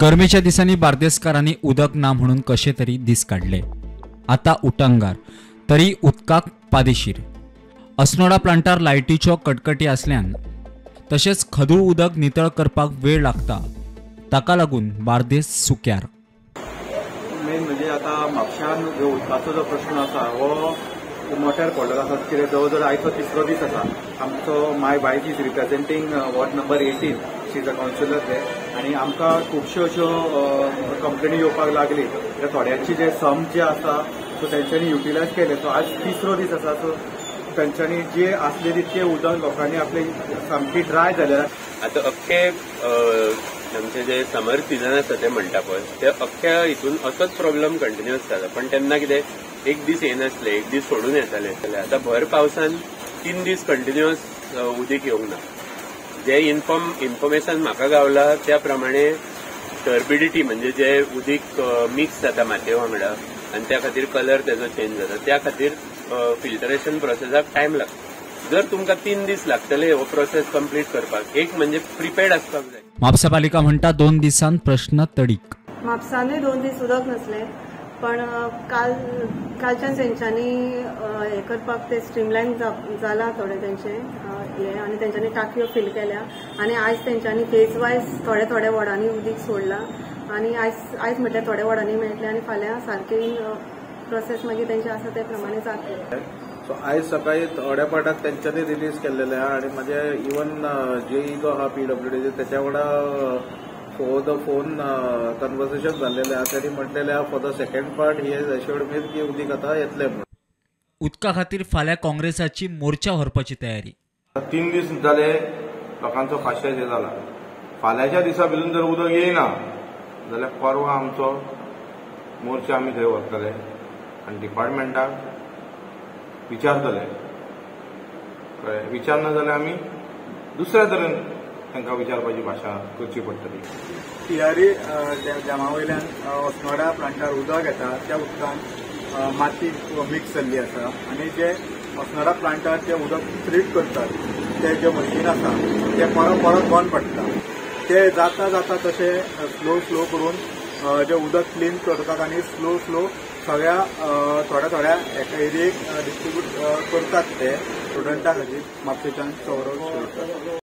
गरमेच्या दिसांनी बार्देसकारांनी उदक ना म्हणून कशे तरी दीस काडले. आता उटंगार तरी उदकाक पादेशीर. अस्नोडा प्लांटार लायटीच्यो कटकटी आसल्यान तशेंच खदूळ उदक नितळ करपाक वेळ लागता, ताका लागून बार्देस सुक्यार. मेन म्हणजे आता म्हापश्यान जो उदकाचो जो प्रश्न आसा हो मोठ्यार पडलेलो आसा. कितें जवळ जवळ आयचो तिसरो दीस आसा. आमचो my wife is representing ward number 18, she is a councillor there. आनी आमकां खुबश्यो अश्यो कंप्लेनी येवपाक लागली. थोड्यांची जे सम जे आसा सो तेंच्यांनी युटिलायज केले. सो आज तिसरो दीस आसा. सो तेंच्यांनी जे आसले तितके उदक लोकांनी आपले सामकी ड्राय जाले. आतां अख्खे आमचे जे समर सिजन आसा ते म्हणटा पळय ते अख्ख्या हितून असोच प्रॉब्लम कंटिन्युअस जाला. पण तेन्ना कितें एक दीस येनासले, एक दीस सोडून येताले. आतां भर पावसान 3 दीस कंटिन्युअस उदीक येवंक ना. जे इन्फॉर्मेशन म्हाका गावला त्या प्रमाणे टर्बिडिटी म्हणजे जे उदीक मिक्स जाता मातये वांगडा आनी त्या खातीर कलर तेजो चेंज जाता, त्या खातीर फिल्टरेशन प्रोसेसाक टायम लागता. जर तुमकां 3 दीस लागतले हो प्रोसेस कंप्लीट करपाक, एक म्हणजे प्रिपेर्ड आसपाक जाय. म्हापसा पालिका म्हणटा 2 दिसांत प्रश्न तडीक. म्हापसानूय 2 दीस उदक नसले, पण कालच्यान तेंच्यांनी हें करपाक ते स्ट्रीमलायन जाला थोडे तेंचे हें, आनी तेंच्यांनी टाकयो फील केल्या आनी आयज तेंच्यांनी फेज वायज थोडे थोडे वॉर्डांनी उदीक सोडला आनी आयज म्हटल्यार थोडे वॉर्डांनी मेळटले आनी फाल्यां सारके प्रोसेस मागीर तेंचे आसा ते प्रमाणे जातले. सो आयज सकाळी थोड्या पार्टाक तेंच्यांनी रिलीज केल्लेले आहा आनी म्हणजे इवन जेई जो आहा पीडब्ल्यूडी तेच्या वांगडा फॉर the phone conversation जाल्लेले आहा. तेणी म्हटलेले आहा for the second part he has assured me की उदीक आतां येतलें म्हणून. उदका खातीर फाल्यां काँग्रेसाची मोर्चा व्हरपाची तयारी. 3 दीस जाले लोकांचो पाशेज हे जाला. फाल्यांच्या दिसा भितर जर उदक येयना जाल्यार परवा आमचो मोर्चा आमी थंय व्हरतले आनी डिपार्टमेंटाक विचारतले. कळ्ळें, विचारना जाल्यार आमी दुसऱ्या तरेन तांकां विचारपाची भाशा करची पडटली. तियारी डॅमा वयल्यान अस्नोडा प्लांटार उदक येता, त्या उदकान माती मिक्स जाल्ली आसा आनी जे अस्नोडा प्लांटार जे उदक ट्रीट करतात ते जे मशीन आसा ते परत परत बंद पडटा. ते जाता जाता तशें स्लो स्लो करून जे उदक क्लीन करतात आनी स्लो स्लो सगळ्या थोड्या थोड्या एका एरियेक डिस्ट्रिब्यूट करतात. ते स्टुडंटा खातीर म्हापशेच्यान सौरव.